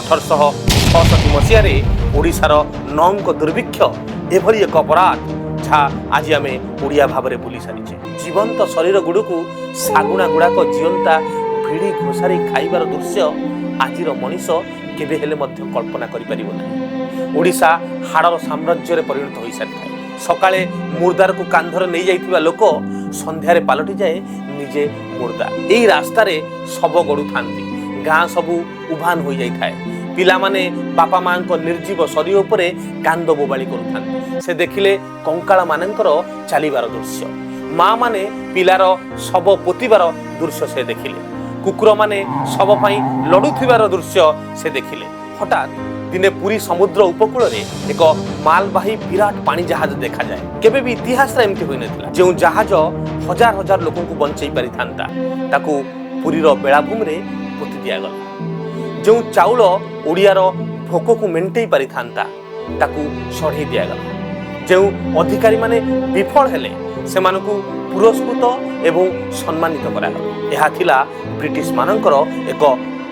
1866 ମସିହାରେ ଓଡ଼ିଶାର ନଅଙ୍କ ଦୁର୍ଭିକ୍ଷ ଏଭଳି ଏକ ଅପରାଧ, ଯାହା ଆଜି ଆମେ ଓଡ଼ିଆ ଭାବରେ ଭୁଲି ସାରିଛେ। ଜୀବନ୍ତ ଶରୀର ଗୁଡ଼ିକୁ ଶାଗୁଣା ଗୁଡ଼ାକ ଜିଅନ୍ତା ଭିଡ଼ି ଘୋଷାରି ଖାଇବାର ଦୃଶ୍ୟ ଆଜିର ମଣିଷ କେବେ ହେଲେ ମଧ୍ୟ କଳ୍ପନା କରିପାରିବ ନାହିଁ। ଓଡ଼ିଶା ହାଡ଼ର ସାମ୍ରାଜ୍ୟରେ ପରିଣତ ହୋଇସାରିଥାଏ। ସକାଳେ ମୁର୍ଦାରକୁ କାନ୍ଧରେ ନେଇଯାଇଥିବା ଲୋକ ସନ୍ଧ୍ୟାରେ ପାଲଟିଯାଏ ନିଜେ ମୁର୍ଦାର। ଏଇ ରାସ୍ତାରେ ଶବ ଗଡ଼ୁଥାନ୍ତି। ଗାଁ ସବୁ ଉଭାନ ହୋଇଯାଇଥାଏ। ପିଲାମାନେ ବାପା ମାଙ୍କ ନିର୍ଜୀବ ଶରୀର ଉପରେ କାନ୍ଦ ବୋବାଳି କରୁଥାନ୍ତି। ସେ ଦେଖିଲେ କଙ୍କାଳମାନଙ୍କର ଚାଲିବାର ଦୃଶ୍ୟ। ମା ମାନେ ପିଲାର ଶବ ପୋତିବାର ଦୃଶ୍ୟ ସେ ଦେଖିଲେ। କୁକୁରମାନେ ଶବ ପାଇଁ ଲଢୁଥିବାର ଦୃଶ୍ୟ ସେ ଦେଖିଲେ। ହଠାତ୍ ଦିନେ ପୁରୀ ସମୁଦ୍ର ଉପକୂଳରେ ଏକ ମାଲବାହୀ ବିରାଟ ପାଣି ଜାହାଜ ଦେଖାଯାଏ। କେବେ ବି ଇତିହାସରେ ଏମିତି ହୋଇନଥିଲା। ଯେଉଁ ଜାହାଜ ହଜାର ହଜାର ଲୋକଙ୍କୁ ବଞ୍ଚେଇ ପାରିଥାନ୍ତା, ତାକୁ ପୁରୀର ବେଳାଭୂମିରେ ପୋତି ଦିଆଗଲା। ଯେଉଁ ଚାଉଳ ଓଡ଼ିଆର ଭୋକକୁ ମେଣ୍ଟେଇ ପାରିଥାନ୍ତା, ତାକୁ ସଢ଼େଇ ଦିଆଗଲା। ଯେଉଁ ଅଧିକାରୀମାନେ ବିଫଳ ହେଲେ, ସେମାନଙ୍କୁ ପୁରସ୍କୃତ ଏବଂ ସମ୍ମାନିତ କରାଗଲା। ଏହା ଥିଲା ବ୍ରିଟିଶମାନଙ୍କର ଏକ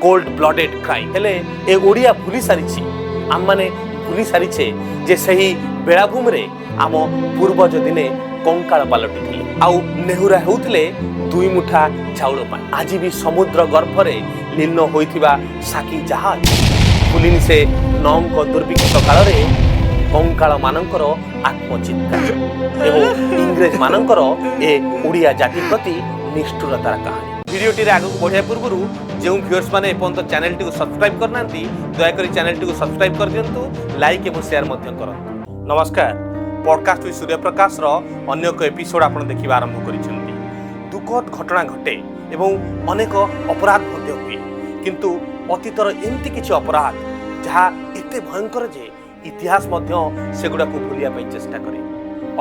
କୋଲ୍ଡ ବ୍ଲଡେଡ୍ କ୍ରାଇମ୍। ହେଲେ ଏ ଓଡ଼ିଆ ଭୁଲି ସାରିଛି, ଆମମାନେ ଭୁଲି ସାରିଛେ ଯେ ସେହି ବେଳାଭୂମିରେ ଆମ ପୂର୍ବଜ ଦିନେ କଙ୍କାଳ ପାଲଟିଥିଲେ ଆଉ ନେହୁରା ହେଉଥିଲେ ଦୁଇ ମୁଠା ଚାଉଳ ପାଇଁ। ଆଜି ବି ସମୁଦ୍ର ଗର୍ଭରେ ଲୀନ ହୋଇଥିବା ସାକି ଜାହାଜ ଭୁଲିନି ସେ ନଅଙ୍କ ଦୁର୍ଭିକ୍ଷ କାଳରେ କଙ୍କାଳ ମାନଙ୍କର ଆତ୍ମଚିତ୍କାର ଏବଂ ଇଂରେଜ ମାନଙ୍କର ଏ ଓଡ଼ିଆ ଜାତି ପ୍ରତି ନିଷ୍ଠୁରତାର କାହାଣୀ। ଭିଡ଼ିଓଟିରେ ଆଗକୁ ବଢ଼ିବା ପୂର୍ବରୁ ଯେଉଁ ଭିଉଅର୍ସ ମାନେ ଏପର୍ଯ୍ୟନ୍ତ ଚ୍ୟାନେଲଟିକୁ ସବସ୍କ୍ରାଇବ୍ କରିନାହାନ୍ତି, ଦୟାକରି ଚ୍ୟାନେଲଟିକୁ ସବସ୍କ୍ରାଇବ୍ କରିଦିଅନ୍ତୁ, ଲାଇକ୍ ଏବଂ ସେୟାର ମଧ୍ୟ କରନ୍ତୁ। ନମସ୍କାର। ପଡକାଷ୍ଟ ୱିଥ୍ ସୂର୍ଯ୍ୟପ୍ରକାଶର ଅନ୍ୟ ଏକ ଏପିସୋଡ୍ ଆପଣ ଦେଖିବା ଆରମ୍ଭ କରିଛନ୍ତି। ଦୁଃଖଦ ଘଟଣା ଘଟେ ଏବଂ ଅନେକ ଅପରାଧ ମଧ୍ୟ ହୁଏ, କିନ୍ତୁ ଅତୀତର ଏମିତି କିଛି ଅପରାଧ ଯାହା ଏତେ ଭୟଙ୍କର ଯେ ଇତିହାସ ମଧ୍ୟ ସେଗୁଡ଼ାକୁ ଭୁଲିବା ପାଇଁ ଚେଷ୍ଟା କରେ।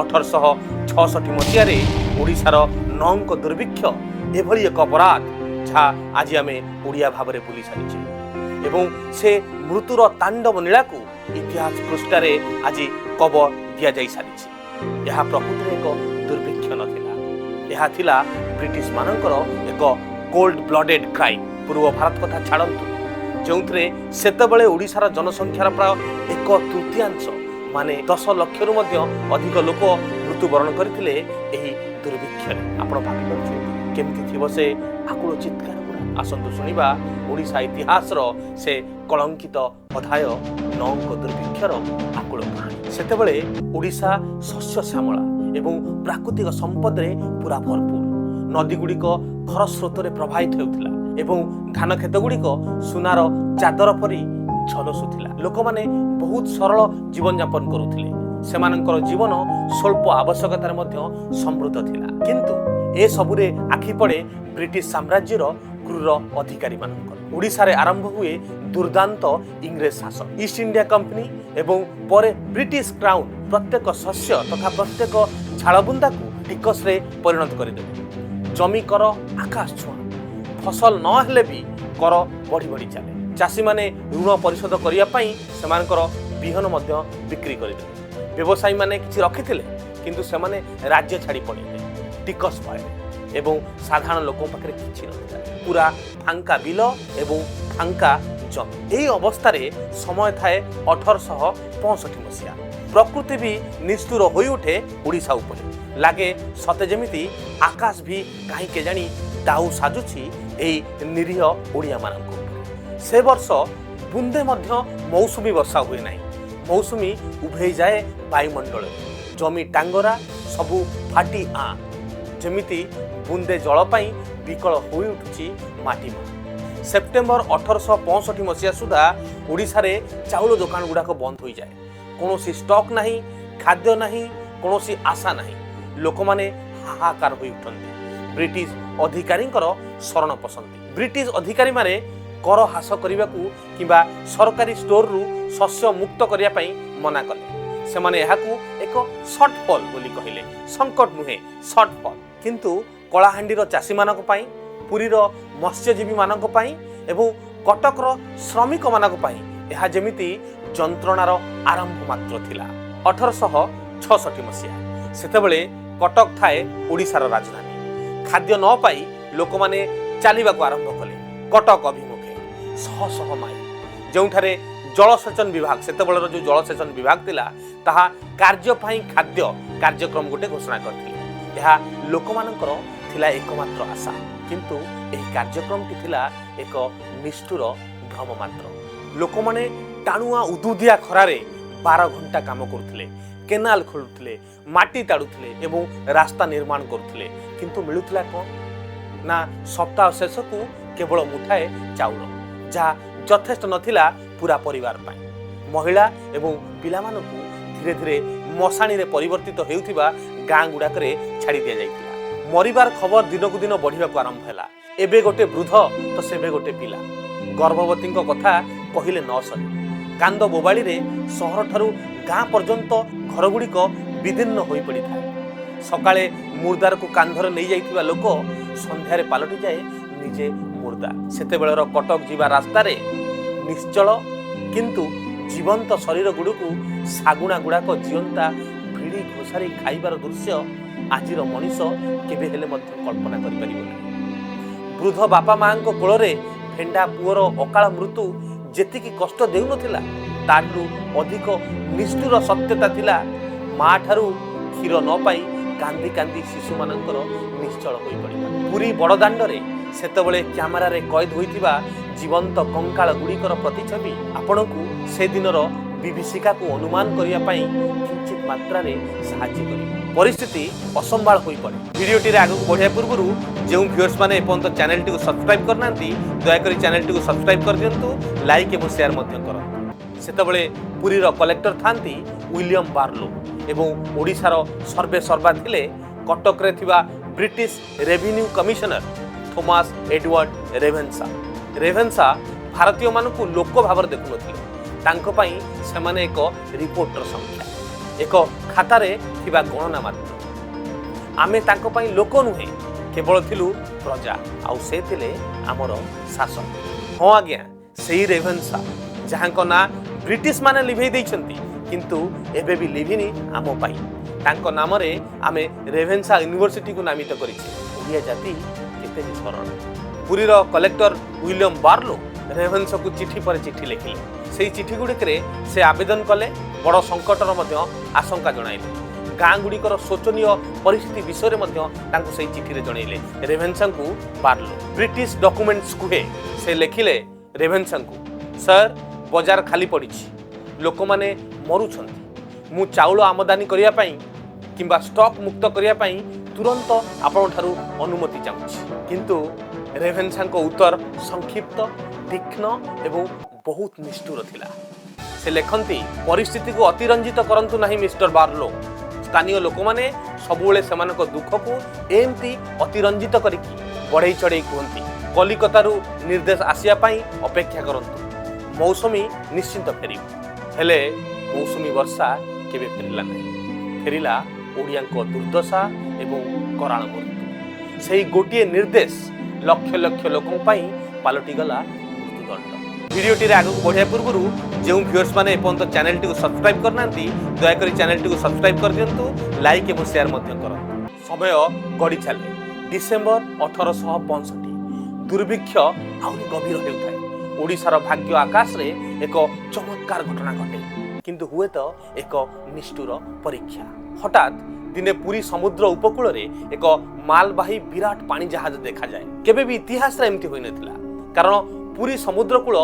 1866 ମସିହାରେ ଓଡ଼ିଶାର ନଅଙ୍କ ଦୁର୍ଭିକ୍ଷ ଏଭଳି ଏକ ଅପରାଧ, ଯାହା ଆଜି ଆମେ ଓଡ଼ିଆ ଭାବରେ ଭୁଲି ସାରିଛେ ଏବଂ ସେ ମୃତ୍ୟୁର ତାଣ୍ଡବ ନୀଳାକୁ ଇତିହାସ ପୃଷ୍ଠାରେ ଆଜି କବର ଦିଆଯାଇ ସାରିଛି। ଏହା ପ୍ରକୃତିରେ ଏକ ଦୁର୍ଭିକ୍ଷ ନଥିଲା, ଏହା ଥିଲା ବ୍ରିଟିଶ ମାନଙ୍କର ଏକ କୋଲ୍ଡ ବ୍ଲଡେଡ୍ କ୍ରାଇମ୍। ପୂର୍ବ ଭାରତ କଥା ଛାଡ଼ନ୍ତୁ, ଯେଉଁଥିରେ ସେତେବେଳେ ଓଡ଼ିଶାର ଜନସଂଖ୍ୟାର ପ୍ରାୟ ଏକ ତୃତୀୟାଂଶ, ମାନେ 10 ଲକ୍ଷରୁ ମଧ୍ୟ ଅଧିକ ଲୋକ ମୃତ୍ୟୁବରଣ କରିଥିଲେ ଏହି ଦୁର୍ଭିକ୍ଷରେ। ଆପଣ ଭାବିପାରୁଛନ୍ତି କେମିତି ଥିବ ସେ ଆକୁଳ ଚିତ୍କାର ଗୁଡ଼ା? ଆସନ୍ତୁ ଶୁଣିବା ଓଡ଼ିଶା ଇତିହାସର ସେ କଳଙ୍କିତ ଅଧ୍ୟାୟ, ନଅଙ୍କ ଦୁର୍ଭିକ୍ଷର ଆକୁଳ କାହାଣୀ। ସେତେବେଳେ ଓଡ଼ିଶା ଶସ୍ୟ ଶ୍ୟାମଳା ଏବଂ ପ୍ରାକୃତିକ ସମ୍ପଦରେ ପୁରା ଭରପୁର। ନଦୀଗୁଡ଼ିକ ଖରସ୍ରୋତରେ ପ୍ରବାହିତ ହେଉଥିଲା ଏବଂ ଧାନ କ୍ଷେତଗୁଡ଼ିକ ସୁନାର ଚାଦର ପରି ଝଲସୁଥିଲା। ଲୋକମାନେ ବହୁତ ସରଳ ଜୀବନଯାପନ କରୁଥିଲେ। ସେମାନଙ୍କର ଜୀବନ ସ୍ୱଳ୍ପ ଆବଶ୍ୟକତାରେ ମଧ୍ୟ ସମୃଦ୍ଧ ଥିଲା। କିନ୍ତୁ ଏସବୁରେ ଆଖି ପଡ଼େ ବ୍ରିଟିଶ ସାମ୍ରାଜ୍ୟର କ୍ରୂର ଅଧିକାରୀମାନଙ୍କର। ଓଡ଼ିଶାରେ ଆରମ୍ଭ ହୁଏ ଦୁର୍ଦ୍ଦାନ୍ତ ଇଂରେଜ ଶାସନ। ଇଷ୍ଟ ଇଣ୍ଡିଆ କମ୍ପାନୀ ଏବଂ ପରେ ବ୍ରିଟିଶ କ୍ରାଉନ୍ ପ୍ରତ୍ୟେକ ଶସ୍ୟ ତଥା ପ୍ରତ୍ୟେକ ଝାଳବୁନ୍ଦାକୁ ଟିକସରେ ପରିଣତ କରିଦେଲେ। ଜମି କର ଆକାଶ ଛୁଆଁ। ଫସଲ ନ ହେଲେ ବି କର ବଢ଼ି ବଢ଼ି ଚାଲେ। ଚାଷୀମାନେ ଋଣ ପରିଶୋଧ କରିବା ପାଇଁ ସେମାନଙ୍କର ବିହନ ମଧ୍ୟ ବିକ୍ରି କରିଦେଲେ। ବ୍ୟବସାୟୀମାନେ କିଛି ରଖିଥିଲେ, କିନ୍ତୁ ସେମାନେ ରାଜ୍ୟ ଛାଡ଼ି ପଳେଇଲେ ଟିକସ ଭୟରେ ଏବଂ ସାଧାରଣ ଲୋକଙ୍କ ପାଖରେ କିଛି ନଥିଲା, ପୁରା ଫାଙ୍କା ବିଲ ଏବଂ ଫାଙ୍କା ଜମି। ଏହି ଅବସ୍ଥାରେ ସମୟ ଥାଏ 1865 ମସିହା। ପ୍ରକୃତି ବି ନିଷ୍ଠୁର ହୋଇଉଠେ ଓଡ଼ିଶା ଉପରେ। ଲାଗେ ସତେ ଯେମିତି ଆକାଶ ବି କାହିଁ କେଜାଣି ଦାଉ ସାଜୁଛି ଏହି ନିରୀହ ଓଡ଼ିଆମାନଙ୍କ ଉପରେ। ସେ ବର୍ଷ ବୁନ୍ଦେ ମଧ୍ୟ ମୌସୁମୀ ବର୍ଷା ହୁଏ ନାହିଁ। ମୌସୁମୀ ଉଭେଇ ଯାଏ ବାୟୁମଣ୍ଡଳରେ। ଜମି ଟାଙ୍ଗରା ସବୁ ଫାଟି ଆଁ, ଯେମିତି ବୁନ୍ଦେ ଜଳ ପାଇଁ ବିକଳ ହୋଇ ଉଠୁଛି ମାଟି ମା। ସେପ୍ଟେମ୍ବର 1865 ମସିହା ସୁଦ୍ଧା ଓଡ଼ିଶାରେ ଚାଉଳ ଦୋକାନ ଗୁଡ଼ାକ ବନ୍ଦ ହୋଇଯାଏ। କୌଣସି ଷ୍ଟକ୍ ନାହିଁ, ଖାଦ୍ୟ ନାହିଁ, କୌଣସି ଆଶା ନାହିଁ। ଲୋକମାନେ ହାହାକାର ହୋଇ ଉଠନ୍ତି, ବ୍ରିଟିଶ ଅଧିକାରୀଙ୍କର ଶରଣ ପଶନ୍ତି। ବ୍ରିଟିଶ ଅଧିକାରୀମାନେ କର ହ୍ରାସ କରିବାକୁ କିମ୍ବା ସରକାରୀ ଷ୍ଟୋରରୁ ଶସ୍ୟ ମୁକ୍ତ କରିବା ପାଇଁ ମନା କଲେ। ସେମାନେ ଏହାକୁ ଏକ ସର୍ଟଫଲ୍ ବୋଲି କହିଲେ। ସଙ୍କଟ ନୁହେଁ, ସର୍ଟଫଲ୍। କିନ୍ତୁ କଳାହାଣ୍ଡିର ଚାଷୀମାନଙ୍କ ପାଇଁ, ପୁରୀର ମତ୍ସ୍ୟଜୀବୀମାନଙ୍କ ପାଇଁ ଏବଂ କଟକର ଶ୍ରମିକମାନଙ୍କ ପାଇଁ ଏହା ଯେମିତି ଯନ୍ତ୍ରଣାର ଆରମ୍ଭ ମାତ୍ର ଥିଲା। 1866 ମସିହା, ସେତେବେଳେ କଟକ ଥାଏ ଓଡ଼ିଶାର ରାଜଧାନୀ। ଖାଦ୍ୟ ନ ପାଇ ଲୋକମାନେ ଚାଲିବାକୁ ଆରମ୍ଭ କଲେ କଟକ ଅଭିମୁଖେ, ଶହ ଶହ ମାଇଲ। ଯେଉଁଠାରେ ଜଳସେଚନ ବିଭାଗ, ସେତେବେଳର ଯେଉଁ ଜଳସେଚନ ବିଭାଗ ଥିଲା, ତାହା କାର୍ଯ୍ୟ ପାଇଁ ଖାଦ୍ୟ କାର୍ଯ୍ୟକ୍ରମ ଗୋଟେ ଘୋଷଣା କରିଥିଲେ। ଏହା ଲୋକମାନଙ୍କର ଥିଲା ଏକମାତ୍ର ଆଶା। କିନ୍ତୁ ଏହି କାର୍ଯ୍ୟକ୍ରମଟି ଥିଲା ଏକ ନିଷ୍ଠୁର ଭ୍ରମ ମାତ୍ର। ଲୋକମାନେ ଟାଣୁଆ ଉଦୁଦିଆ ଖରାରେ 12 ଘଣ୍ଟା କାମ କରୁଥିଲେ, କେନାଲ ଖୋଳୁଥିଲେ, ମାଟି ତାଡ଼ୁଥିଲେ ଏବଂ ରାସ୍ତା ନିର୍ମାଣ କରୁଥିଲେ। କିନ୍ତୁ ମିଳୁଥିଲା କ'ଣ ନା ସପ୍ତାହ ଶେଷକୁ କେବଳ ମୁଠାଏ ଚାଉଳ, ଯାହା ଯଥେଷ୍ଟ ନଥିଲା ପୁରା ପରିବାର ପାଇଁ। ମହିଳା ଏବଂ ପିଲାମାନଙ୍କୁ ଧୀରେ ଧୀରେ ମଶାଣିରେ ପରିବର୍ତ୍ତିତ ହେଉଥିବା ଗାଁ ଗୁଡ଼ାକରେ ଛାଡ଼ି ଦିଆଯାଇଥିଲା। ମରିବାର ଖବର ଦିନକୁ ଦିନ ବଢ଼ିବାକୁ ଆରମ୍ଭ ହେଲା। ଏବେ ଗୋଟେ ବୃଦ୍ଧ ତ ସେବେ ଗୋଟେ ପିଲା, ଗର୍ଭବତୀଙ୍କ କଥା କହିଲେ ନ ସରେ। କାନ୍ଦ ବୋବାଳିରେ ସହରଠାରୁ ଗାଁ ପର୍ଯ୍ୟନ୍ତ ଘରଗୁଡ଼ିକ ବିଦୀର୍ଣ୍ଣ ହୋଇପଡ଼ିଥାଏ। ସକାଳେ ମୁର୍ଦାରକୁ କାନ୍ଧରେ ନେଇଯାଇଥିବା ଲୋକ ସନ୍ଧ୍ୟାରେ ପାଲଟିଯାଏ ନିଜେ ମୁର୍ଦା। ସେତେବେଳର କଟକ ଯିବା ରାସ୍ତାରେ ନିଶ୍ଚଳ କିନ୍ତୁ ଜୀବନ୍ତ ଶରୀର ଗୁଡ଼ିକୁ ଶାଗୁଣା ଗୁଡ଼ାକ ଜିଅନ୍ତା ଭିଡ଼ି ଘୋଷାରି ଖାଇବାର ଦୃଶ୍ୟ ଆଜିର ମଣିଷ କେବେ ହେଲେ ମଧ୍ୟ କଳ୍ପନା କରିପାରିବ ନାହିଁ। ବୃଦ୍ଧ ବାପା ମାଆଙ୍କ କୋଳରେ ଭେଣ୍ଡା ପୁଅର ଅକାଳ ମୃତ୍ୟୁ ଯେତିକି କଷ୍ଟ ଦେଉନଥିଲା, ତାଠୁ ଅଧିକ ନିଷ୍ଠୁର ସତ୍ୟତା ଥିଲା ମା ଠାରୁ କ୍ଷୀର ନ ପାଇ କାନ୍ଦି କାନ୍ଦି ଶିଶୁମାନଙ୍କର ନିଶ୍ଚଳ ହୋଇପଡ଼ିବା। ପୁରୀ ବଡ଼ଦାଣ୍ଡରେ ସେତେବେଳେ କ୍ୟାମେରାରେ କଏଦ ହୋଇଥିବା ଜୀବନ୍ତ କଙ୍କାଳ ଗୁଡ଼ିକର ପ୍ରତିଛବି ଆପଣଙ୍କୁ ସେଦିନର ବିଭୀଷିକାକୁ ଅନୁମାନ କରିବା ପାଇଁ କିଞ୍ଚିତ ମାତ୍ରାରେ ସାହାଯ୍ୟ କରିବ। ପରିସ୍ଥିତି ଅସମ୍ଭାଳ ହୋଇପଡ଼େ। ଭିଡ଼ିଓଟିରେ ଆଗକୁ ବଢ଼ିବା ପୂର୍ବରୁ ଯେଉଁ ଭିଉଅର୍ସ ମାନେ ଏପର୍ଯ୍ୟନ୍ତ ଚ୍ୟାନେଲଟିକୁ ସବସ୍କ୍ରାଇବ୍ କରିନାହାନ୍ତି, ଦୟାକରି ଚ୍ୟାନେଲଟିକୁ ସବସ୍କ୍ରାଇବ୍ କରିଦିଅନ୍ତୁ, ଲାଇକ୍ ଏବଂ ସେୟାର ମଧ୍ୟ କରନ୍ତୁ। ସେତେବେଳେ ପୁରୀର କଲେକ୍ଟର ଥାନ୍ତି ୱିଲିୟମ ବାର୍ଲୋ ଏବଂ ଓଡ଼ିଶାର ସର୍ବେ ସର୍ବା ଥିଲେ କଟକରେ ଥିବା British revenue commissioner Thomas Edward Ravenshaw. Ravenshaw ଭାରତୀୟମାନଙ୍କୁ ଲୋକ ଭାବରେ ଦେଖୁନଥିଲେ। ତାଙ୍କ ପାଇଁ ସେମାନେ ଏକ ରିପୋର୍ଟର ସଂଖ୍ୟା, ଏକ ଖାତାରେ ଥିବା ଗଣନା ମାତ୍ର। ଆମେ ତାଙ୍କ ପାଇଁ ଲୋକ ନୁହେଁ, କେବଳ ଥିଲୁ ପ୍ରଜା, ଆଉ ସେ ଥିଲେ ଆମର ଶାସକ। ହଁ ଆଜ୍ଞା, ସେଇ ରେଭେନ୍ସା ଯାହାଙ୍କ ନାଁ ବ୍ରିଟିଶ ମାନେ ଲିଭେଇ ଦେଇଛନ୍ତି, କିନ୍ତୁ ଏବେ ବି ଲିଭିନି ଆମ ପାଇଁ। ତାଙ୍କ ନାମରେ ଆମେ ରେଭେନ୍ସା ୟୁନିଭର୍ସିଟିକୁ ନାମିତ କରିଛେ। ଓଡ଼ିଆ ଜାତି କେତେ ଯେ ସରଳ! ପୁରୀର କଲେକ୍ଟର ୱିଲିୟମ ବାର୍ଲୋ ରେଭେନ୍ସାକୁ ଚିଠି ପରେ ଚିଠି ଲେଖିଲେ। ସେଇ ଚିଠି ଗୁଡ଼ିକରେ ସେ ଆବେଦନ କଲେ, ବଡ଼ ସଙ୍କଟର ମଧ୍ୟ ଆଶଙ୍କା ଜଣାଇଲେ। ଗାଁ ଗୁଡ଼ିକର ଶୋଚନୀୟ ପରିସ୍ଥିତି ବିଷୟରେ ମଧ୍ୟ ତାଙ୍କୁ ସେଇ ଚିଠିରେ ଜଣାଇଲେ ରେଭେନ୍ସାଙ୍କୁ ବାର୍ଲୋ। ବ୍ରିଟିଶ ଡକୁମେଣ୍ଟସ୍ କୁହେ, ସେ ଲେଖିଲେ ରେଭେନ୍ସାଙ୍କୁ, "ସାର୍, ବଜାର ଖାଲି ପଡ଼ିଛି, ଲୋକମାନେ ମରୁଛନ୍ତି। ମୁଁ ଚାଉଳ ଆମଦାନୀ କରିବା ପାଇଁ କିମ୍ବା ଷ୍ଟକ୍ ମୁକ୍ତ କରିବା ପାଇଁ ତୁରନ୍ତ ଆପଣଙ୍କଠାରୁ ଅନୁମତି ଚାହୁଁଛି।" କିନ୍ତୁ ରେଭେନ୍ସାଙ୍କ ଉତ୍ତର ସଂକ୍ଷିପ୍ତ, ତୀକ୍ଷ୍ଣ ଏବଂ ବହୁତ ନିଷ୍ଠୁର ଥିଲା। ସେ ଲେଖନ୍ତି, "ପରିସ୍ଥିତିକୁ ଅତିରଞ୍ଜିତ କରନ୍ତୁ ନାହିଁ ମିଷ୍ଟର ବାର୍ଲୋ। ସ୍ଥାନୀୟ ଲୋକମାନେ ସବୁବେଳେ ସେମାନଙ୍କ ଦୁଃଖକୁ ଏମିତି ଅତିରଞ୍ଜିତ କରିକି ବଢ଼େଇ ଚଢ଼େଇ କୁହନ୍ତି। କଲିକତାରୁ ନିର୍ଦ୍ଦେଶ ଆସିବା ପାଇଁ ଅପେକ୍ଷା କରନ୍ତୁ। ମୌସୁମୀ ନିଶ୍ଚିନ୍ତ ଫେରିବ।" ହେଲେ ମୌସୁମୀ ବର୍ଷା କେବେ ଫେରିଲା ନାହିଁ। ଫେରିଲା ଓଡ଼ିଆଙ୍କ ଦୁର୍ଦ୍ଦଶା ଏବଂ କରାଳ ମୃତ୍ୟୁ। ସେହି ଗୋଟିଏ ନିର୍ଦ୍ଦେଶ ଲକ୍ଷ ଲକ୍ଷ ଲୋକଙ୍କ ପାଇଁ ପାଲଟିଗଲା ମୃତ୍ୟୁଦଣ୍ଡ। ଭିଡ଼ିଓଟିରେ ଆଗକୁ ବଢ଼ିବା ପୂର୍ବରୁ ଯେଉଁ ଭିଉଅର୍ସ ମାନେ ଏପର୍ଯ୍ୟନ୍ତ ଚ୍ୟାନେଲଟିକୁ ସବସ୍କ୍ରାଇବ୍ କରିନାହାନ୍ତି, ଦୟାକରି ଚ୍ୟାନେଲଟିକୁ ସବସ୍କ୍ରାଇବ୍ କରିଦିଅନ୍ତୁ, ଲାଇକ୍ ଏବଂ ସେୟାର ମଧ୍ୟ କରନ୍ତୁ। ସମୟ ଗଡ଼ି ଚାଲେ। ଡିସେମ୍ବର 1865। ଦୁର୍ଭିକ୍ଷ ଆହୁରି ଗଭୀର ହେଉଥାଏ। ଓଡ଼ିଶାର ଭାଗ୍ୟ ଆକାଶରେ ଏକ ଚମତ୍କାର ଘଟଣା ଘଟେ, କିନ୍ତୁ ହୁଏତ ଏକ ନିଷ୍ଠୁର ପରୀକ୍ଷା। ହଠାତ୍ ଦିନେ ପୁରୀ ସମୁଦ୍ର ଉପକୂଳରେ ଏକ ମାଲବାହୀ ବିରାଟ ପାଣି ଜାହାଜ ଦେଖାଯାଏ। କେବେ ବି ଇତିହାସରେ ଏମିତି ହୋଇନଥିଲା, କାରଣ ପୁରୀ ସମୁଦ୍ରକୂଳ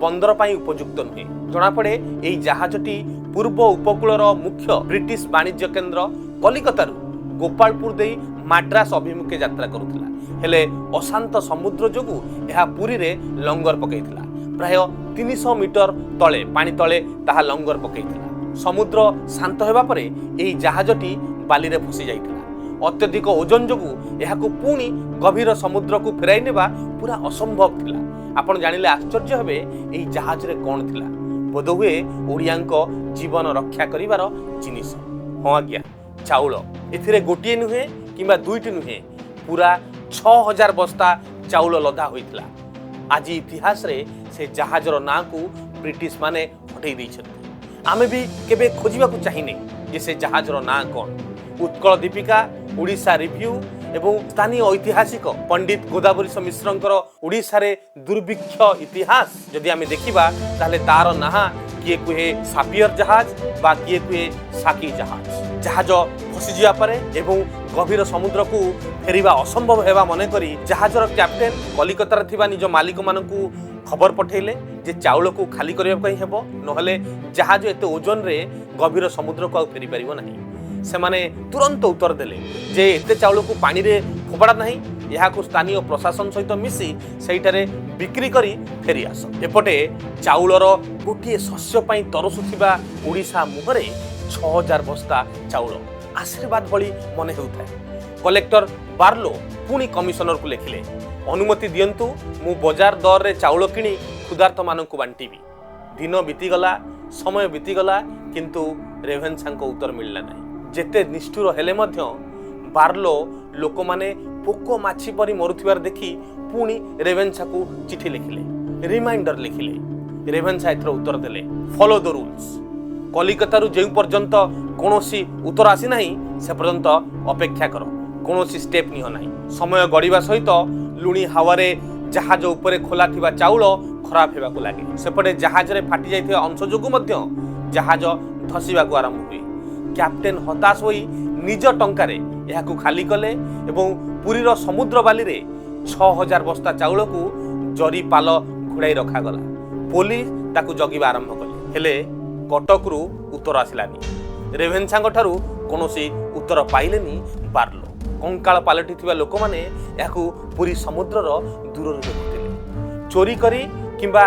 ବନ୍ଦର ପାଇଁ ଉପଯୁକ୍ତ ନୁହେଁ। ଜଣାପଡ଼େ, ଏହି ଜାହାଜଟି ପୂର୍ବ ଉପକୂଳର ମୁଖ୍ୟ ବ୍ରିଟିଶ ବାଣିଜ୍ୟ କେନ୍ଦ୍ର କଲିକତାରୁ ଗୋପାଳପୁର ଦେଇ ମାଡ୍ରାସ ଅଭିମୁଖେ ଯାତ୍ରା କରୁଥିଲା। ହେଲେ ଅଶାନ୍ତ ସମୁଦ୍ର ଯୋଗୁଁ ଏହା ପୁରୀରେ ଲଙ୍ଗର ପକାଇଥିଲା। ପ୍ରାୟ 300 ମିଟର ତଳେ, ପାଣି ତଳେ ତାହା ଲଙ୍ଗର ପକାଇଥିଲା। ସମୁଦ୍ର ଶାନ୍ତ ହେବା ପରେ ଏହି ଜାହାଜଟି ବାଲିରେ ଫସି ଯାଇଥିଲା। ଅତ୍ୟଧିକ ଓଜନ ଯୋଗୁଁ ଏହାକୁ ପୁଣି ଗଭୀର ସମୁଦ୍ରକୁ ଫେରାଇ ନେବା ପୁରା ଅସମ୍ଭବ ଥିଲା। ଆପଣ ଜାଣିଲେ ଆଶ୍ଚର୍ଯ୍ୟ ହେବେ, ଏହି ଜାହାଜରେ କ'ଣ ଥିଲା? ବୋଧହୁଏ ଓଡ଼ିଆଙ୍କ ଜୀବନ ରକ୍ଷା କରିବାର ଜିନିଷ। ହଁ ଆଜ୍ଞା, ଚାଉଳ। ଏଥିରେ ଗୋଟିଏ ନୁହେଁ କିମ୍ବା ଦୁଇଟି ନୁହେଁ, ପୁରା 6000 ବସ୍ତା ଚାଉଳ ଲଦା ହୋଇଥିଲା। ଆଜି ଇତିହାସରେ ସେ ଜାହାଜର ନାଁକୁ ବ୍ରିଟିଶ ମାନେ ହଟେଇ ଦେଇଛନ୍ତି। ଆମେ ବି କେବେ ଖୋଜିବାକୁ ଚାହିଁନେ ଯେ ସେ ଜାହାଜର ନାଁ କ'ଣ। ଉତ୍କଳ ଦୀପିକା, ଓଡ଼ିଶା ରିଭ୍ୟୁ ଏବଂ ସ୍ଥାନୀୟ ଐତିହାସିକ ପଣ୍ଡିତ ଗୋଦାବରୀଶ ମିଶ୍ରଙ୍କର ଓଡ଼ିଶାରେ ଦୁର୍ଭିକ୍ଷ ଇତିହାସ ଯଦି ଆମେ ଦେଖିବା, ତାହେଲେ ତାର ନାଁ କିଏ କୁହେ ସାପିୟର ଜାହାଜ ବା କିଏ କୁହେ ସାକି ଜାହାଜ। ଜାହାଜ ଫସିଯିବା ପରେ ଏବଂ ଗଭୀର ସମୁଦ୍ରକୁ ଫେରିବା ଅସମ୍ଭବ ହେବା ମନେକରି ଜାହାଜର କ୍ୟାପ୍ଟେନ୍ କଲିକତାରେ ଥିବା ନିଜ ମାଲିକମାନଙ୍କୁ ଖବର ପଠେଇଲେ ଯେ ଚାଉଳକୁ ଖାଲି କରିବା ପାଇଁ ହେବ, ନହେଲେ ଜାହାଜ ଏତେ ଓଜନରେ ଗଭୀର ସମୁଦ୍ରକୁ ଆଉ ଫେରିପାରିବ ନାହିଁ। ସେମାନେ ତୁରନ୍ତ ଉତ୍ତର ଦେଲେ ଯେ ଏତେ ଚାଉଳକୁ ପାଣିରେ ଫୋପାଡ଼ା ନାହିଁ, ଏହାକୁ ସ୍ଥାନୀୟ ପ୍ରଶାସନ ସହିତ ମିଶି ସେଇଠାରେ ବିକ୍ରି କରି ଫେରି ଆସ। ଏପଟେ ଚାଉଳର ଗୋଟିଏ ଶସ୍ୟ ପାଇଁ ତରସୁଥିବା ଓଡ଼ିଶା ମୁହଁରେ 6000 ବସ୍ତା ଚାଉଳ ଆଶୀର୍ବାଦ ଭଳି ମନେ ହେଉଥାଏ। କଲେକ୍ଟର ବାର୍ଲୋ ପୁଣି କମିଶନରକୁ ଲେଖିଲେ, ଅନୁମତି ଦିଅନ୍ତୁ, ମୁଁ ବଜାର ଦରରେ ଚାଉଳ କିଣି କ୍ଷୁଧାର୍ତ୍ତମାନଙ୍କୁ ବାଣ୍ଟିବି। ଦିନ ବିତିଗଲା, ସମୟ ବିତିଗଲା, କିନ୍ତୁ ରେଭେନ୍ସାଙ୍କ ଉତ୍ତର ମିଳିଲା ନାହିଁ। ଯେତେ ନିଷ୍ଠୁର ହେଲେ ମଧ୍ୟ ବାର୍ଲୋ ଲୋକମାନେ ପୋକ ମାଛି ପରି ମରୁଥିବାର ଦେଖି ପୁଣି ରେଭେନ୍ସାକୁ ଚିଠି ଲେଖିଲେ, ରିମାଇଣ୍ଡର ଲେଖିଲେ। ରେଭେନ୍ସା ଏଥର ଉତ୍ତର ଦେଲେ, "Follow the rules. କଲିକତାରୁ ଯେଉଁ ପର୍ଯ୍ୟନ୍ତ କୌଣସି ଉତ୍ତର ଆସିନାହିଁ, ସେ ପର୍ଯ୍ୟନ୍ତ ଅପେକ୍ଷା କର, କୌଣସି ଷ୍ଟେପ୍ ନିଅ ନାହିଁ।" ସମୟ ଗଡ଼ିବା ସହିତ ଲୁଣି ହାୱାରେ ଜାହାଜ ଉପରେ ଖୋଲା ଥିବା ଚାଉଳ ଖରାପ ହେବାକୁ ଲାଗେ। ସେପଟେ ଜାହାଜରେ ଫାଟି ଯାଇଥିବା ଅଂଶ ଯୋଗୁଁ ମଧ୍ୟ ଜାହାଜ ଧସିବାକୁ ଆରମ୍ଭ ହୁଏ। କ୍ୟାପ୍ଟେନ୍ ହତାଶ ହୋଇ ନିଜ ଟଙ୍କାରେ ଏହାକୁ ଖାଲି କଲେ ଏବଂ ପୁରୀର ସମୁଦ୍ର ବାଲିରେ 6000 ବସ୍ତା ଚାଉଳକୁ ଜରି ପାଲ ଘୋଡ଼ାଇ ରଖାଗଲା। ପୋଲିସ ତାକୁ ଜଗିବା ଆରମ୍ଭ କଲେ। ହେଲେ କଟକରୁ ଉତ୍ତର ଆସିଲାନି। ରେଭେନ୍ସାଙ୍କ ଠାରୁ କୌଣସି ଉତ୍ତର ପାଇଲେନି ବାର୍ଲୋ। କଙ୍କାଳ ପାଲଟିଥିବା ଲୋକମାନେ ଏହାକୁ ପୁରୀ ସମୁଦ୍ରର ଦୂରରୁ ଦେଖୁଥିଲେ। ଚୋରି କରି କିମ୍ବା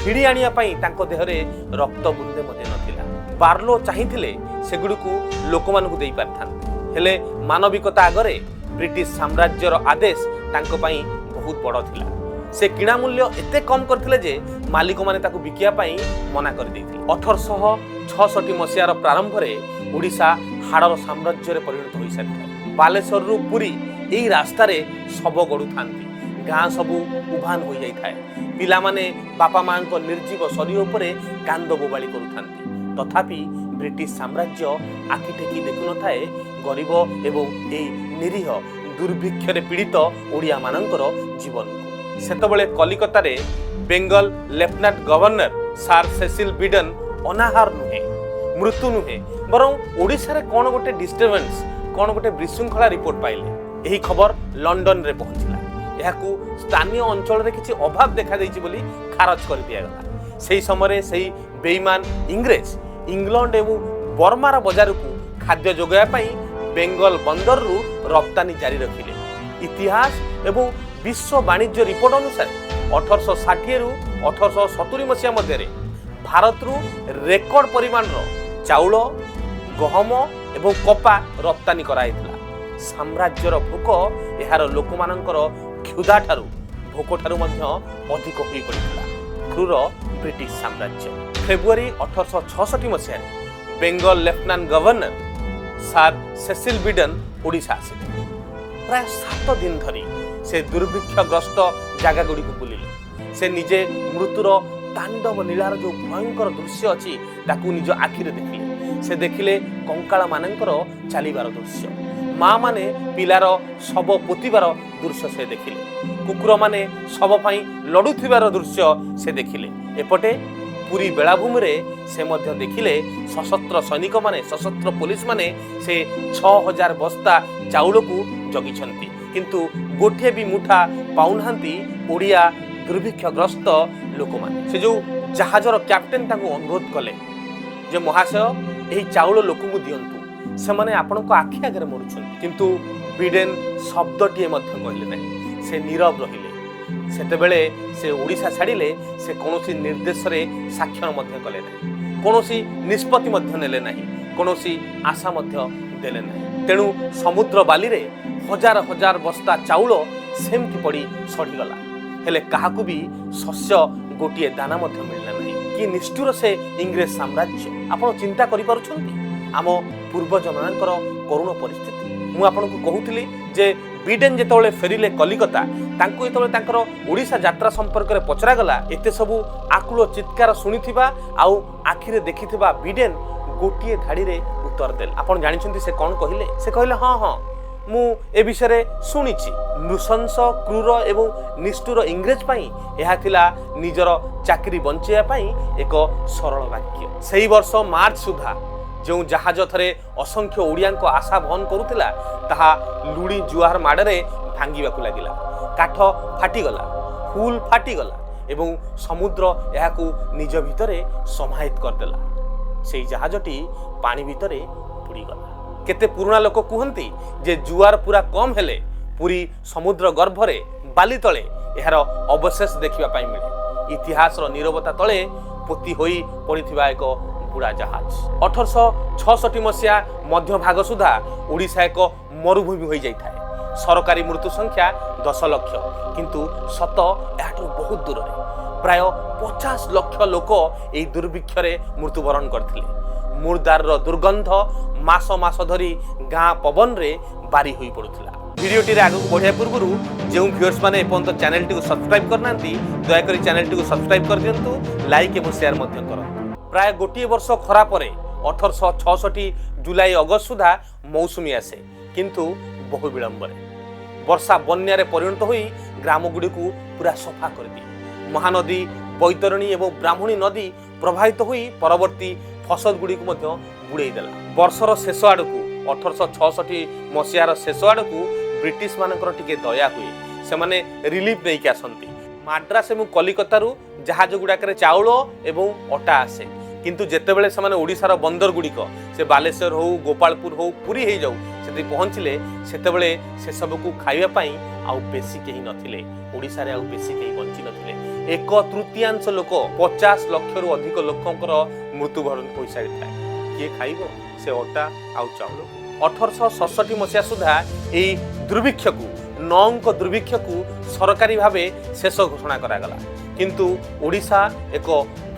ଭିଡ଼ି ଆଣିବା ପାଇଁ ତାଙ୍କ ଦେହରେ ରକ୍ତ ବୁନ୍ଦେ ମଧ୍ୟ ନଥିଲା। ବାର୍ଲୋ ଚାହିଁଥିଲେ ସେଗୁଡ଼ିକୁ ଲୋକମାନଙ୍କୁ ଦେଇପାରିଥାନ୍ତେ। ହେଲେ ମାନବିକତା ଆଗରେ ବ୍ରିଟିଶ ସାମ୍ରାଜ୍ୟର ଆଦେଶ ତାଙ୍କ ପାଇଁ ବହୁତ ବଡ଼ ଥିଲା। ସେ କିଣା ମୂଲ୍ୟ ଏତେ କମ୍ କରିଥିଲେ ଯେ ମାଲିକମାନେ ତାକୁ ବିକିବା ପାଇଁ ମନା କରିଦେଇଥିଲେ। 1866 ମସିହାର ପ୍ରାରମ୍ଭରେ ଓଡ଼ିଶା ହାଡ଼ର ସାମ୍ରାଜ୍ୟରେ ପରିଣତ ହୋଇସାରିଥାଏ। ବାଲେଶ୍ୱରରୁ ପୁରୀ ଏହି ରାସ୍ତାରେ ଶବ ଗଡ଼ୁଥାନ୍ତି। ଗାଁ ସବୁ ଉଭାନ ହୋଇଯାଇଥାଏ। ପିଲାମାନେ ବାପା ମାଙ୍କ ନିର୍ଜୀବ ଶରୀର ଉପରେ କାନ୍ଦ ବୋବାଳି କରୁଥାନ୍ତି। ତଥାପି ବ୍ରିଟିଶ ସାମ୍ରାଜ୍ୟ ଆଖି ଟେକି ଦେଖୁନଥାଏ ଗରିବ ଏବଂ ଏହି ନିରୀହ ଦୁର୍ଭିକ୍ଷରେ ପୀଡ଼ିତ ଓଡ଼ିଆମାନଙ୍କର ଜୀବନକୁ। ସେତେବେଳେ କଲିକତାରେ Bengal lieutenant governor sir Cecil Beadon ଅନାହାର ନୁହେଁ, ମୃତ୍ୟୁ ନୁହେଁ, ବରଂ ଓଡ଼ିଶାରେ କ'ଣ ଗୋଟେ ଡିଷ୍ଟର୍ବାନ୍ସ, କ'ଣ ଗୋଟେ ବିଶୃଙ୍ଖଳା ରିପୋର୍ଟ ପାଇଲେ। ଏହି ଖବର ଲଣ୍ଡନରେ ପହଞ୍ଚିଲା। ଏହାକୁ ସ୍ଥାନୀୟ ଅଞ୍ଚଳରେ କିଛି ଅଭାବ ଦେଖାଦେଇଛି ବୋଲି ଖାରଜ କରିଦିଆଗଲା। ସେହି ସମୟରେ ସେହି ବେଇମାନ ଇଂରେଜ ଇଂଲଣ୍ଡ ଏବଂ ବର୍ମାର ବଜାରକୁ ଖାଦ୍ୟ ଯୋଗାଇବା ପାଇଁ ବେଙ୍ଗଲ ବନ୍ଦରରୁ ରପ୍ତାନୀ ଜାରି ରଖିଲେ। ଇତିହାସ ଏବଂ ବିଶ୍ୱ ବାଣିଜ୍ୟ ରିପୋର୍ଟ ଅନୁସାରେ 1860ରୁ 1870 ମସିହା ମଧ୍ୟରେ ଭାରତରୁ ରେକର୍ଡ ପରିମାଣର ଚାଉଳ, ଗହମ ଏବଂ କପା ରପ୍ତାନୀ କରାଯାଇଥିଲା। ସାମ୍ରାଜ୍ୟର ଭୋକ ଏହାର ଲୋକମାନଙ୍କର କ୍ଷୁଧାଠାରୁ, ଭୋକଠାରୁ ମଧ୍ୟ ଅଧିକ ହୋଇପଡ଼ିଥିଲା। କ୍ରୂର ବ୍ରିଟିଶ ସାମ୍ରାଜ୍ୟ। ଫେବୃଆରୀ 1866 ମସିହାରେ Bengal lieutenant governor sir Cecil Beadon Odisha ଆସିଲେ। ପ୍ରାୟ 7 ଦିନ ଧରି ସେ ଦୁର୍ଭିକ୍ଷଗ୍ରସ୍ତ ଜାଗାଗୁଡ଼ିକୁ ବୁଲିଲେ। ସେ ନିଜେ ମୃତ୍ୟୁର ତାଣ୍ଡବ ଲୀଳାର ଯେଉଁ ଭୟଙ୍କର ଦୃଶ୍ୟ ଅଛି, ତାକୁ ନିଜ ଆଖିରେ ଦେଖିଲେ। ସେ ଦେଖିଲେ କଙ୍କାଳମାନଙ୍କର ଚାଲିବାର ଦୃଶ୍ୟ, ମା ମାନେ ପିଲାର ଶବ ପୋତିବାର ଦୃଶ୍ୟ ସେ ଦେଖିଲେ, କୁକୁରମାନେ ଶବ ପାଇଁ ଲଢ଼ୁଥିବାର ଦୃଶ୍ୟ ସେ ଦେଖିଲେ। ଏପଟେ ପୁରୀ ବେଳାଭୂମିରେ ସେ ମଧ୍ୟ ଦେଖିଲେ ସଶସ୍ତ୍ର ସୈନିକମାନେ, ସଶସ୍ତ୍ର ପୋଲିସମାନେ ସେ 6000 ବସ୍ତା ଚାଉଳକୁ ଜଗିଛନ୍ତି, କିନ୍ତୁ ଗୋଟିଏ ବି ମୁଠା ପାଉନାହାନ୍ତି ଓଡ଼ିଆ ଦୁର୍ଭିକ୍ଷଗ୍ରସ୍ତ ଲୋକମାନେ। ସେ ଯେଉଁ ଜାହାଜର କ୍ୟାପ୍ଟେନ୍ ତାଙ୍କୁ ଅନୁରୋଧ କଲେ ଯେ ମହାଶୟ, ଏହି ଚାଉଳ ଲୋକଙ୍କୁ ଦିଅନ୍ତୁ, ସେମାନେ ଆପଣଙ୍କ ଆଖି ଆଗରେ ମରୁଛନ୍ତି। କିନ୍ତୁ ବିଡେନ୍ ଶବ୍ଦଟିଏ ମଧ୍ୟ କହିଲେ ନାହିଁ। ସେ ନୀରବ ରହିଲେ। ସେତେବେଳେ ସେ ଓଡ଼ିଶା ଛାଡ଼ିଲେ। ସେ କୌଣସି ନିର୍ଦ୍ଦେଶରେ ସ୍ୱାକ୍ଷର ମଧ୍ୟ କଲେ ନାହିଁ, କୌଣସି ନିଷ୍ପତ୍ତି ମଧ୍ୟ ନେଲେ ନାହିଁ, କୌଣସି ଆଶା ମଧ୍ୟ ଦେଲେ ନାହିଁ। ତେଣୁ ସମୁଦ୍ର ବାଲିରେ ହଜାର ହଜାର ବସ୍ତା ଚାଉଳ ସେମିତି ପଡ଼ି ସଢ଼ିଗଲା। ହେଲେ କାହାକୁ ବି ଶସ୍ୟ ଗୋଟିଏ ଦାନା ମଧ୍ୟ ମିଳିଲା ନାହିଁ। କି ନିଷ୍ଠୁର ସେ ଇଂରେଜ ସାମ୍ରାଜ୍ୟ! ଆପଣ ଚିନ୍ତା କରିପାରୁଛନ୍ତି ଆମ ପୂର୍ବଜମାନଙ୍କର କରୁଣ ପରିସ୍ଥିତି? ମୁଁ ଆପଣଙ୍କୁ କହୁଥିଲି ଯେ ବିଡେନ୍ ଯେତେବେଳେ ଫେରିଲେ କଲିକତା, ତାଙ୍କୁ ଯେତେବେଳେ ତାଙ୍କର ଓଡ଼ିଶା ଯାତ୍ରା ସମ୍ପର୍କରେ ପଚରାଗଲା, ଏତେ ସବୁ ଆକୁଳ ଚିତ୍କାର ଶୁଣିଥିବା ଆଉ ଆଖିରେ ଦେଖିଥିବା ବିଡେନ୍ ଗୋଟିଏ ଧାଡ଼ିରେ ଉତ୍ତର ଦେଲେ। ଆପଣ ଜାଣିଛନ୍ତି ସେ କ'ଣ କହିଲେ? ସେ କହିଲେ, "ହଁ ହଁ, ମୁଁ ଏ ବିଷୟରେ ଶୁଣିଛି। ନୃଶଂସ, କ୍ରୂର ଏବଂ ନିଷ୍ଠୁର ଇଂରେଜ ପାଇଁ ଏହା ଥିଲା ନିଜର ଚାକିରି ବଞ୍ଚେଇବା ପାଇଁ ଏକ ସରଳ ବାକ୍ୟ। ସେହି ବର୍ଷ ମାର୍ଚ୍ଚ ସୁଦ୍ଧା ଯେଉଁ ଜାହାଜ ଥରେ ଅସଂଖ୍ୟ ଓଡ଼ିଆଙ୍କ ଆଶା ବହନ କରୁଥିଲା, ତାହା ଲୁଣି ଜୁଆର ମାଡ଼ରେ ଭାଙ୍ଗିବାକୁ ଲାଗିଲା। କାଠ ଫାଟିଗଲା, ହୁଲ୍ ଫାଟିଗଲା ଏବଂ ସମୁଦ୍ର ଏହାକୁ ନିଜ ଭିତରେ ସମାହିତ କରିଦେଲା। ସେଇ ଜାହାଜଟି ପାଣି ଭିତରେ ବୁଡ଼ିଗଲା। କେତେ ପୁରୁଣା ଲୋକ କୁହନ୍ତି ଯେ ଜୁଆର ପୁରା କମ୍ ହେଲେ ପୁରୀ ସମୁଦ୍ର ଗର୍ଭରେ ବାଲି ତଳେ ଏହାର ଅବଶେଷ ଦେଖିବା ପାଇଁ ମିଳେ। ଇତିହାସର ନୀରବତା ତଳେ ପୋତି ହୋଇ ପଡ଼ିଥିବା ଏକ ବୁଡ଼ା ଜାହାଜ। 1866 ମସିହା ମଧ୍ୟଭାଗ ସୁଦ୍ଧା ଓଡ଼ିଶା ଏକ ମରୁଭୂମି ହୋଇଯାଇଥାଏ। ସରକାରୀ ମୃତ୍ୟୁ ସଂଖ୍ୟା 10 ଲକ୍ଷ, କିନ୍ତୁ ସତ ଏହାଠୁ ବହୁତ ଦୂରରେ। ପ୍ରାୟ 50 ଲକ୍ଷ ଲୋକ ଏହି ଦୁର୍ଭିକ୍ଷରେ ମୃତ୍ୟୁବରଣ କରିଥିଲେ। ମୁର୍ଦାରର ଦୁର୍ଗନ୍ଧ ମାସ ମାସ ଧରି ଗାଁ ପବନରେ ବାରି ହୋଇ ପଡୁଥିଲା। ଭିଡ଼ିଓଟିରେ ଆଗକୁ ବଢ଼ିବା ପୂର୍ବରୁ ଯେଉଁ ଭିଉଅର୍ସ ମାନେ ଏପର୍ଯ୍ୟନ୍ତ ଚ୍ୟାନେଲଟିକୁ ସବସ୍କ୍ରାଇବ୍ କରିନାହାନ୍ତି, ଦୟାକରି ଚ୍ୟାନେଲଟିକୁ ସବସ୍କ୍ରାଇବ୍ କରିଦିଅନ୍ତୁ, ଲାଇକ୍ ଏବଂ ସେୟାର ମଧ୍ୟ କରନ୍ତୁ। ପ୍ରାୟ ଗୋଟିଏ ବର୍ଷ ଖରା ପରେ 1866 ଜୁଲାଇ ଅଗଷ୍ଟ ସୁଦ୍ଧା ମୌସୁମୀ ଆସେ, କିନ୍ତୁ ବହୁ ବିଳମ୍ବରେ। ବର୍ଷା ବନ୍ୟାରେ ପରିଣତ ହୋଇ ଗ୍ରାମଗୁଡ଼ିକୁ ପୁରା ସଫା କରିଦିଏ। ମହାନଦୀ, ବୈତରଣୀ ଏବଂ ବ୍ରାହ୍ମଣୀ ନଦୀ ପ୍ରବାହିତ ହୋଇ ପରବର୍ତ୍ତୀ ଫସଲ ଗୁଡ଼ିକୁ ମଧ୍ୟ ବୁଡ଼େଇ ଦେଲା। ବର୍ଷର ଶେଷ ଆଡ଼କୁ, 1866 ମସିହାର ଶେଷ ଆଡ଼କୁ ବ୍ରିଟିଶ ମାନଙ୍କର ଟିକେ ଦୟା ହୁଏ। ସେମାନେ ରିଲିଫ ନେଇକି ଆସନ୍ତି। ମାଡ୍ରାସ ଏବଂ କଲିକତାରୁ ଜାହାଜ ଗୁଡ଼ାକରେ ଚାଉଳ ଏବଂ ଅଟା ଆସେ। କିନ୍ତୁ ଯେତେବେଳେ ସେମାନେ ଓଡ଼ିଶାର ବନ୍ଦର ଗୁଡ଼ିକ, ସେ ବାଲେଶ୍ୱର ହଉ, ଗୋପାଳପୁର ହଉ, ପୁରୀ ହେଇଯାଉ, ସେଠି ପହଞ୍ଚିଲେ, ସେତେବେଳେ ସେସବୁକୁ ଖାଇବା ପାଇଁ ଆଉ ବେଶୀ କେହି ନଥିଲେ। ଓଡ଼ିଶାରେ ଆଉ ବେଶୀ କେହି ବଞ୍ଚି ନଥିଲେ। ଏକ ତୃତୀୟାଂଶ ଲୋକ, 50 ଲକ୍ଷରୁ ଅଧିକ ଲୋକଙ୍କର ମୃତ୍ୟୁବରଣ ହୋଇସାରିଥାଏ। କିଏ ଖାଇବ ସେ ଅଟା ଆଉ ଚାଉଳ? 1867 ମସିହା ସୁଦ୍ଧା ଏଇ ଦୁର୍ଭିକ୍ଷକୁ, ନଅଙ୍କ ଦୁର୍ଭିକ୍ଷକୁ ସରକାରୀ ଭାବେ ଶେଷ ଘୋଷଣା କରାଗଲା। କିନ୍ତୁ ଓଡ଼ିଶା ଏକ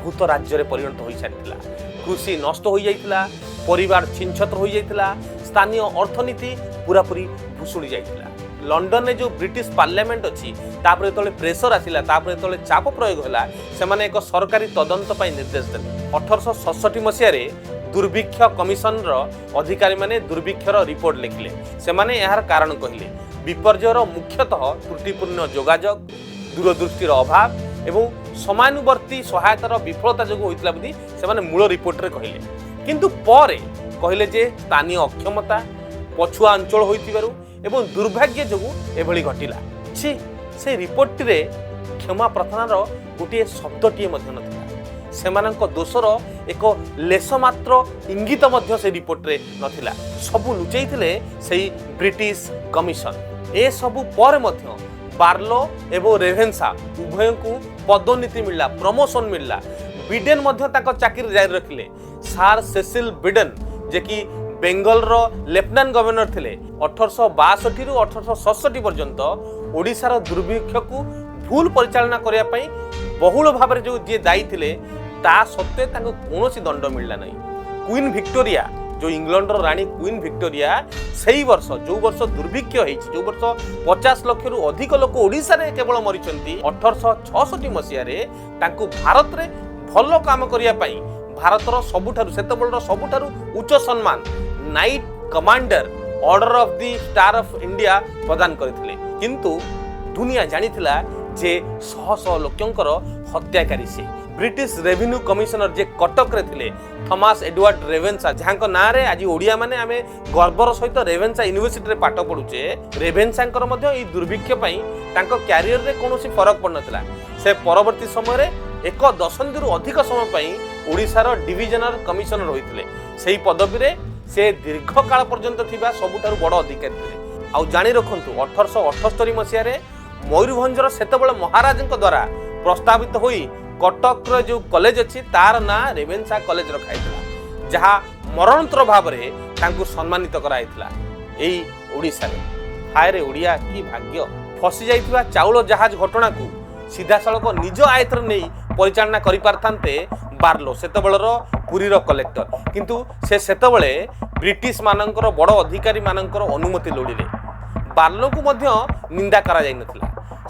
ଭୂତ ରାଜ୍ୟରେ ପରିଣତ ହୋଇସାରିଥିଲା। କୃଷି ନଷ୍ଟ ହୋଇଯାଇଥିଲା, ପରିବାର ଛିନଛତ୍ର ହୋଇଯାଇଥିଲା, ସ୍ଥାନୀୟ ଅର୍ଥନୀତି ପୁରାପୁରି ଭୁଷୁଡ଼ି ଯାଇଥିଲା। ଲଣ୍ଡନରେ ଯେଉଁ ବ୍ରିଟିଶ ପାର୍ଲାମେଣ୍ଟ ଅଛି, ତାପରେ ଯେତେବେଳେ ପ୍ରେସର ଆସିଲା, ତାପରେ ଯେତେବେଳେ ଚାପ ପ୍ରୟୋଗ ହେଲା, ସେମାନେ ଏକ ସରକାରୀ ତଦନ୍ତ ପାଇଁ ନିର୍ଦ୍ଦେଶ ଦେଲେ। 1867 ମସିହାରେ ଦୁର୍ଭିକ୍ଷ କମିଶନର ଅଧିକାରୀମାନେ ଦୁର୍ଭିକ୍ଷର ରିପୋର୍ଟ ଲେଖିଲେ। ସେମାନେ ଏହାର କାରଣ କହିଲେ, ବିପର୍ଯ୍ୟୟର ମୁଖ୍ୟତଃ ତ୍ରୁଟିପୂର୍ଣ୍ଣ ଯୋଗାଯୋଗ, ଦୂରଦୃଷ୍ଟିର ଅଭାବ ଏବଂ ସମାନୁବର୍ତ୍ତୀ ସହାୟତାର ବିଫଳତା ଯୋଗୁଁ ହୋଇଥିଲା ବୋଲି ସେମାନେ ମୂଳ ରିପୋର୍ଟରେ କହିଲେ। କିନ୍ତୁ ପରେ କହିଲେ ଯେ ସ୍ଥାନୀୟ ଅକ୍ଷମତା, ପଛୁଆ ଅଞ୍ଚଳ ହୋଇଥିବାରୁ ଏବଂ ଦୁର୍ଭାଗ୍ୟ ଯୋଗୁଁ ଏଭଳି ଘଟିଲା। ଛି, ସେ ରିପୋର୍ଟଟିରେ କ୍ଷମା ପ୍ରାର୍ଥନାର ଗୋଟିଏ ଶବ୍ଦଟିଏ ମଧ୍ୟ ନଥିଲା। ସେମାନଙ୍କ ଦୋଷର ଏକ ଲେଶ ମାତ୍ର ଇଙ୍ଗିତ ମଧ୍ୟ ସେ ରିପୋର୍ଟରେ ନଥିଲା। ସବୁ ଲୁଚେଇଥିଲେ ସେଇ ବ୍ରିଟିଶ କମିଶନ। ଏସବୁ ପରେ ମଧ୍ୟ ବାର୍ଲୋ ଏବଂ ରେଭେନ୍ସା ଉଭୟଙ୍କୁ ପଦୋନ୍ନତି ମିଳିଲା, ପ୍ରମୋସନ ମିଳିଲା। ବିଡେନ ମଧ୍ୟ ତାଙ୍କ ଚାକିରି ଜାରି ରଖିଲେ। ସାର୍ ସେସିଲ ବିଡେନ, ଯେ କି ବେଙ୍ଗଲର ଲେଫ୍ଟନାଣ୍ଟ ଗଭର୍ଣ୍ଣର ଥିଲେ 1862ରୁ 1867 ପର୍ଯ୍ୟନ୍ତ, ଓଡ଼ିଶାର ଦୁର୍ଭିକ୍ଷକୁ ଭୁଲ ପରିଚାଳନା କରିବା ପାଇଁ ବହୁଳ ଭାବରେ ଯେଉଁ ଯିଏ ଦାୟୀ ଥିଲେ, ତା ସତ୍ତ୍ୱେ ତାଙ୍କୁ କୌଣସି ଦଣ୍ଡ ମିଳିଲା ନାହିଁ। କୁଇନ୍ ଭିକ୍ଟୋରିଆ, ଯେଉଁ ଇଂଲଣ୍ଡର ରାଣୀ କୁଇନ୍ ଭିକ୍ଟୋରିଆ, ସେଇ ବର୍ଷ, ଯେଉଁ ବର୍ଷ ଦୁର୍ଭିକ୍ଷ ହେଇଛି, ଯେଉଁ ବର୍ଷ 50 ଲକ୍ଷରୁ ଅଧିକ ଲୋକ ଓଡ଼ିଶାରେ କେବଳ ମରିଛନ୍ତି, 1866 ମସିହାରେ ତାଙ୍କୁ ଭାରତରେ ଭଲ କାମ କରିବା ପାଇଁ ଭାରତର ସବୁଠାରୁ, ସେତେବେଳର ସବୁଠାରୁ ଉଚ୍ଚ ସମ୍ମାନ Knight Commander, Order of the Star of India ପ୍ରଦାନ କରିଥିଲେ। କିନ୍ତୁ ଦୁନିଆ ଜାଣିଥିଲା ଯେ ଶହ ଶହ ଲୋକଙ୍କର ହତ୍ୟାକାରୀ ସେ। ବ୍ରିଟିଶ ରେଭିନ୍ୟୁ କମିଶନର ଯେ କଟକରେ ଥିଲେ, ଥମାସ ଏଡୱାର୍ଡ ରେଭେନ୍ସା, ଯାହାଙ୍କ ନାଁରେ ଆଜି ଓଡ଼ିଆମାନେ ଆମେ ଗର୍ବର ସହିତ ରେଭେନ୍ସା ୟୁନିଭର୍ସିଟିରେ ପାଠ ପଢୁଛେ, ରେଭେନ୍ସାଙ୍କର ମଧ୍ୟ ଏଇ ଦୁର୍ଭିକ୍ଷ ପାଇଁ ତାଙ୍କ କ୍ୟାରିୟରରେ କୌଣସି ଫରକ ପଡ଼ିନଥିଲା। ସେ ପରବର୍ତ୍ତୀ ସମୟରେ ଏକ ଦଶନ୍ଧିରୁ ଅଧିକ ସମୟ ପାଇଁ ଓଡ଼ିଶାର ଡିଭିଜନାଲ କମିଶନର ହୋଇଥିଲେ। ସେହି ପଦବୀରେ ସେ ଦୀର୍ଘକାଳ ପର୍ଯ୍ୟନ୍ତ ଥିବା ସବୁଠାରୁ ବଡ଼ ଅଧିକାରୀ ଥିଲେ। ଆଉ ଜାଣି ରଖନ୍ତୁ, 1878 ମସିହାରେ ମୟୂରଭଞ୍ଜର ସେତେବେଳେ ମହାରାଜଙ୍କ ଦ୍ୱାରା ପ୍ରସ୍ତାବିତ ହୋଇ କଟକର ଯେଉଁ କଲେଜ ଅଛି, ତାର ନାଁ ରେଭେନ୍ସା କଲେଜ ରଖାଯାଇଥିଲା, ଯାହା ମରଣୋତ୍ତର ଭାବରେ ତାଙ୍କୁ ସମ୍ମାନିତ କରାଯାଇଥିଲା ଏଇ ଓଡ଼ିଶାରେ। ହାୟରେ ଓଡ଼ିଆ, କି ଭାଗ୍ୟ! ଫସି ଯାଇଥିବା ଚାଉଳ ଜାହାଜ ଘଟଣାକୁ ସିଧାସଳଖ ନିଜ ଆୟତରେ ନେଇ ପରିଚାଳନା କରିପାରିଥାନ୍ତେ ବାର୍ଲୋ, ସେତେବେଳର ପୁରୀର କଲେକ୍ଟର। କିନ୍ତୁ ସେ ସେତେବେଳେ ବ୍ରିଟିଶ ମାନଙ୍କର ବଡ଼ ଅଧିକାରୀ ମାନଙ୍କର ଅନୁମତି ଲୋଡ଼ିଲେ। ବାର୍ଲୋକୁ ମଧ୍ୟ ନିନ୍ଦା କରାଯାଇନଥିଲା।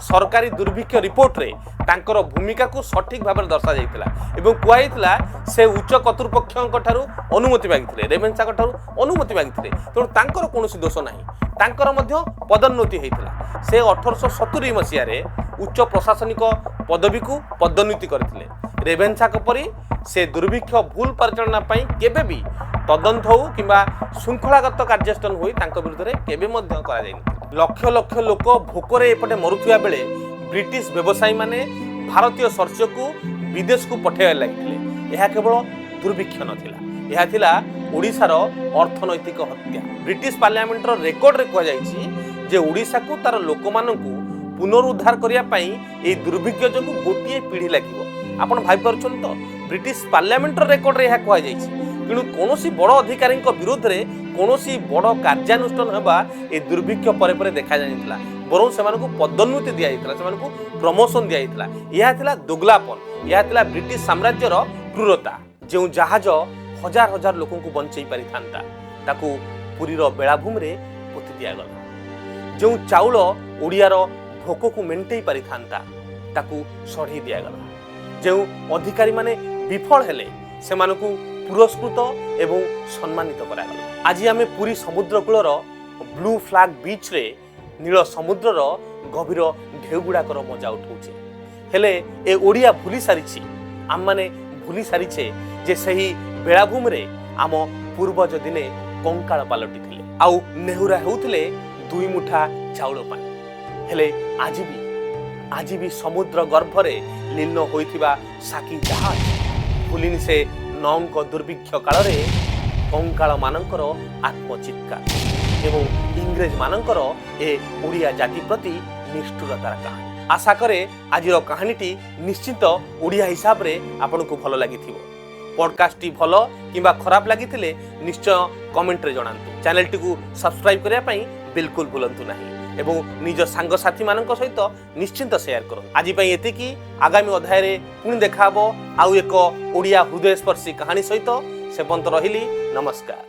ସରକାରୀ ଦୁର୍ଭିକ୍ଷ ରିପୋର୍ଟରେ ତାଙ୍କର ଭୂମିକାକୁ ସଠିକ୍ ଭାବରେ ଦର୍ଶାଯାଇଥିଲା ଏବଂ କୁହାଯାଇଥିଲା ସେ ଉଚ୍ଚ କର୍ତ୍ତୃପକ୍ଷଙ୍କ ଠାରୁ ଅନୁମତି ମାଗିଥିଲେ, ରେଭେନ୍ସାଙ୍କ ଠାରୁ ଅନୁମତି ମାଗିଥିଲେ, ତେଣୁ ତାଙ୍କର କୌଣସି ଦୋଷ ନାହିଁ। ତାଙ୍କର ମଧ୍ୟ ପଦୋନ୍ନତି ହୋଇଥିଲା। ସେ 1870 ମସିହାରେ ଉଚ୍ଚ ପ୍ରଶାସନିକ ପଦବୀକୁ ପଦୋନ୍ନତି କରିଥିଲେ। ରେଭେନ୍ସାଙ୍କ ପରି ସେ ଦୁର୍ଭିକ୍ଷ ଭୁଲ ପରିଚାଳନା ପାଇଁ କେବେ ବି ତଦନ୍ତ ହେଉ କିମ୍ବା ଶୃଙ୍ଖଳାଗତ କାର୍ଯ୍ୟାନୁଷ୍ଠାନ ହୋଇ ତାଙ୍କ ବିରୁଦ୍ଧରେ କେବେ ମଧ୍ୟ କରାଯାଇନଥିଲା। ଲକ୍ଷ ଲକ୍ଷ ଲୋକ ଭୋକରେ ଏପଟେ ମରୁଥିବା ବେଳେ ବ୍ରିଟିଶ ବ୍ୟବସାୟୀମାନେ ଭାରତୀୟ ଶସ୍ୟକୁ ବିଦେଶକୁ ପଠାଇବାରେ ଲାଗିଥିଲେ। ଏହା କେବଳ ଦୁର୍ଭିକ୍ଷ ନଥିଲା, ଏହା ଥିଲା ଓଡ଼ିଶାର ଅର୍ଥନୈତିକ ହତ୍ୟା। ବ୍ରିଟିଶ ପାର୍ଲାମେଣ୍ଟର ରେକର୍ଡରେ କୁହାଯାଇଛି ଯେ ଓଡ଼ିଶାକୁ ତାର ଲୋକମାନଙ୍କୁ ପୁନରୁଦ୍ଧାର କରିବା ପାଇଁ ଏହି ଦୁର୍ଭିକ୍ଷ ଯୋଗୁଁ ଗୋଟିଏ ପିଢ଼ି ଲାଗିବ। ଆପଣ ଭାବିପାରୁଛନ୍ତି ତ, ବ୍ରିଟିଶ ପାର୍ଲାମେଣ୍ଟର ରେକର୍ଡରେ ଏହା କୁହାଯାଇଛି। ତେଣୁ କୌଣସି ବଡ଼ ଅଧିକାରୀଙ୍କ ବିରୁଦ୍ଧରେ କୌଣସି ବଡ଼ କାର୍ଯ୍ୟାନୁଷ୍ଠାନ ହେବା ଏ ଦୁର୍ଭିକ୍ଷ ପରେ ପରେ ଦେଖାଯାଇନଥିଲା, ବରଂ ସେମାନଙ୍କୁ ପଦୋନ୍ନତି ଦିଆଯାଇଥିଲା, ସେମାନଙ୍କୁ ପ୍ରମୋସନ ଦିଆଯାଇଥିଲା। ଏହା ଥିଲା ଦୋଗଲାପନ, ଏହା ଥିଲା ବ୍ରିଟିଶ ସାମ୍ରାଜ୍ୟର କ୍ରୂରତା। ଯେଉଁ ଜାହାଜ ହଜାର ହଜାର ଲୋକଙ୍କୁ ବଞ୍ଚେଇ ପାରିଥାନ୍ତା, ତାକୁ ପୁରୀର ବେଳାଭୂମିରେ ପୋତି ଦିଆଗଲା। ଯେଉଁ ଚାଉଳ ଓଡ଼ିଆର ଭୋକକୁ ମେଣ୍ଟେଇ ପାରିଥାନ୍ତା, ତାକୁ ସଢ଼େଇ ଦିଆଗଲା। ଯେଉଁ ଅଧିକାରୀମାନେ ବିଫଳ ହେଲେ, ସେମାନଙ୍କୁ ପୁରସ୍କୃତ ଏବଂ ସମ୍ମାନିତ କରାଗଲା। ଆଜି ଆମେ ପୁରୀ ସମୁଦ୍ର କୂଳର ବ୍ଲୁ ଫ୍ଲାଗ ବିଚ୍ରେ ନୀଳ ସମୁଦ୍ରର ଗଭୀର ଢେଉଗୁଡ଼ାକର ମଜା ଉଠାଉଛେ। ହେଲେ ଏ ଓଡ଼ିଆ ଭୁଲି ସାରିଛି, ଆମମାନେ ଭୁଲି ସାରିଛେ ଯେ ସେହି ବେଳାଭୂମିରେ ଆମ ପୂର୍ବଜ ଦିନେ କଙ୍କାଳ ପାଲଟିଥିଲେ ଆଉ ନେହୁରା ହେଉଥିଲେ ଦୁଇ ମୁଠା ଚାଉଳ ପାଇଁ। ହେଲେ ଆଜି ବି ସମୁଦ୍ର ଗର୍ଭରେ ଲୀନ ହୋଇଥିବା ସାକି ଜାହାଜ ଭୁଲିନି ସେ ନଅଙ୍କ ଦୁର୍ଭିକ୍ଷ କାଳରେ କଙ୍କାଳମାନଙ୍କର ଆତ୍ମଚିତ୍କାର ଏବଂ ଇଂରେଜମାନଙ୍କର ଏ ଓଡ଼ିଆ ଜାତି ପ୍ରତି ନିଷ୍ଠୁରତାର କାହାଣୀ। ଆଶା କରେ ଆଜିର କାହାଣୀଟି ନିଶ୍ଚିତ ଓଡ଼ିଆ ହିସାବରେ ଆପଣଙ୍କୁ ଭଲ ଲାଗିଥିବ। ପଡ଼କାଷ୍ଟଟି ଭଲ କିମ୍ବା ଖରାପ ଲାଗିଥିଲେ ନିଶ୍ଚୟ କମେଣ୍ଟରେ ଜଣାନ୍ତୁ। ଚ୍ୟାନେଲଟିକୁ ସବସ୍କ୍ରାଇବ୍ କରିବା ପାଇଁ ବିଲକୁଲ ଭୁଲନ୍ତୁ ନାହିଁ ଏବଂ ନିଜ ସାଙ୍ଗସାଥିମାନଙ୍କ ସହିତ ନିଶ୍ଚିନ୍ତ ସେୟାର କରନ୍ତୁ। ଆଜି ପାଇଁ ଏତିକି। ଆଗାମୀ ଅଧ୍ୟାୟରେ ପୁଣି ଦେଖାହବ ଆଉ ଏକ ଓଡ଼ିଆ ହୃଦୟସ୍ପର୍ଶୀ କାହାଣୀ ସହିତ। ସେ ପର୍ଯ୍ୟନ୍ତ ରହିଲି, ନମସ୍କାର।